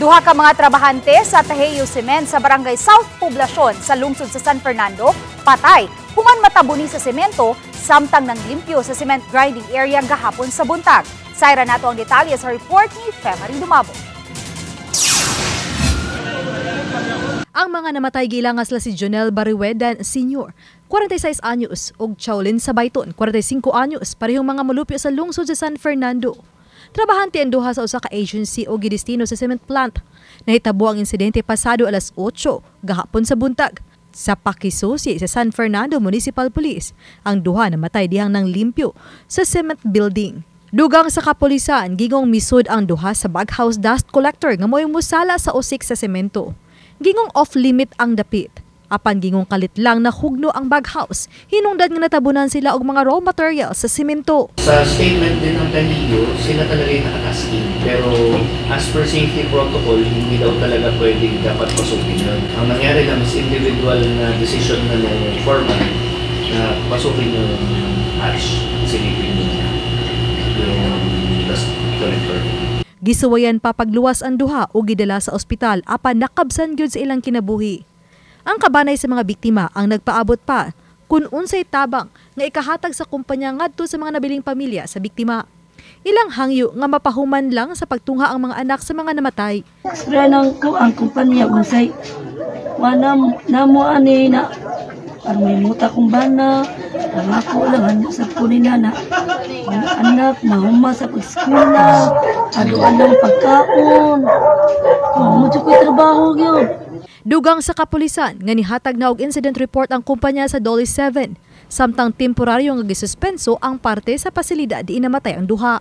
Duha ka mga trabahante sa Taheyo Cement sa Barangay South Poblacion sa lungsod sa San Fernando patay human matabuni sa semento samtang nanglimpyo sa cement grinding area gahapon sa buntag. Sayra nato ang detalye sa report ni Femary Dumabo. Ang mga namatay gilangas sila si Jonel Bariwedan Sr., 46 anyos, ug Chaolin Sabayton, 45 anyos, parehong mga molupyo sa lungsod sa San Fernando. Trabahante ang duha sa usa ka agency o gidestino sa cement plant. Nahitabo ang insidente pasado alas 8 gahapon sa buntag. Sa pakisusi sa San Fernando Municipal Police, ang duha namatay dihang nang limpyo sa cement building. Dugang sa kapulisan, gingong misud ang duha sa baghouse dust collector nga mo'y musala sa usik sa semento. Gingong off-limit ang dapit. Apan gingong kalit lang na hugno ang baghouse, hinungdan nga natabunan sila og mga raw materials sa semento. Sa statement din ng Tanillo, sila talaga yung nakatasking. Pero as per safety protocol, hindi daw talaga pwedeng dapat pasukin yun. Ang nangyari lang is individual na decision na ng foreman na pasukin yung hatch, silipin yung dust collector. Gisuwayan pa pagluwas ang duha o gidala sa ospital apan nakabsan gyud sa ilang kinabuhi. Ang kabanay sa mga biktima ang nagpaabot pa kung unsay tabang nga ikahatag sa kumpanya ngadto sa mga nabiling pamilya sa biktima. Ilang hangyo nga mapahuman lang sa pagtungha ang mga anak sa mga namatay. Nang ko ang kumpanya kung say wanam namo ani na aron may muta kong bana, ang ako lang sa ko nila na ang anak mahuma sa pag-eskwela, ado-adong pagkaon. Oh, mo ko'y trabaho gyud. Dugang sa kapulisan nga nihatag na og incident report ang kumpanya sa Dolly 7, samtang temporaryo nga gisuspenso ang parte sa pasilidad di namatay ang duha.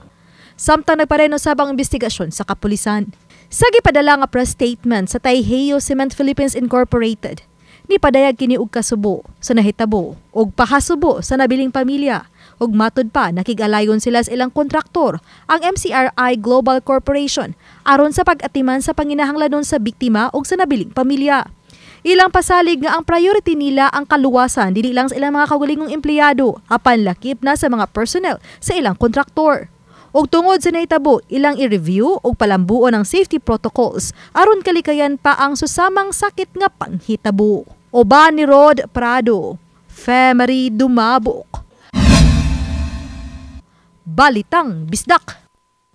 Samtang nagpadayon usab ang investigasyon sa kapulisan. Sa gipadala nga press statement sa Taiheiyo Cement Philippines Incorporated, nipadayag kini og kasubo sa nahitabo og pahasubo sa nabiling pamilya ug matud pa nakig-alayon sila sa ilang kontraktor, ang MCRI Global Corporation, aron sa pag-atiman sa panginahanglanon sa biktima ug sa nabiling pamilya. Ilang pasalig nga ang priority nila ang kaluwasan dili lang sa ilang mga kaugalingong empleyado apan lakip na sa mga personnel sa ilang kontraktor. Ug tungod sa nahitabo, ilang i-review ug palambuon ang safety protocols aron kalikayan pa ang susamang sakit nga panghitabo. Uban ni Rod Prado, Femery Dumabok. Balitang Bisdak.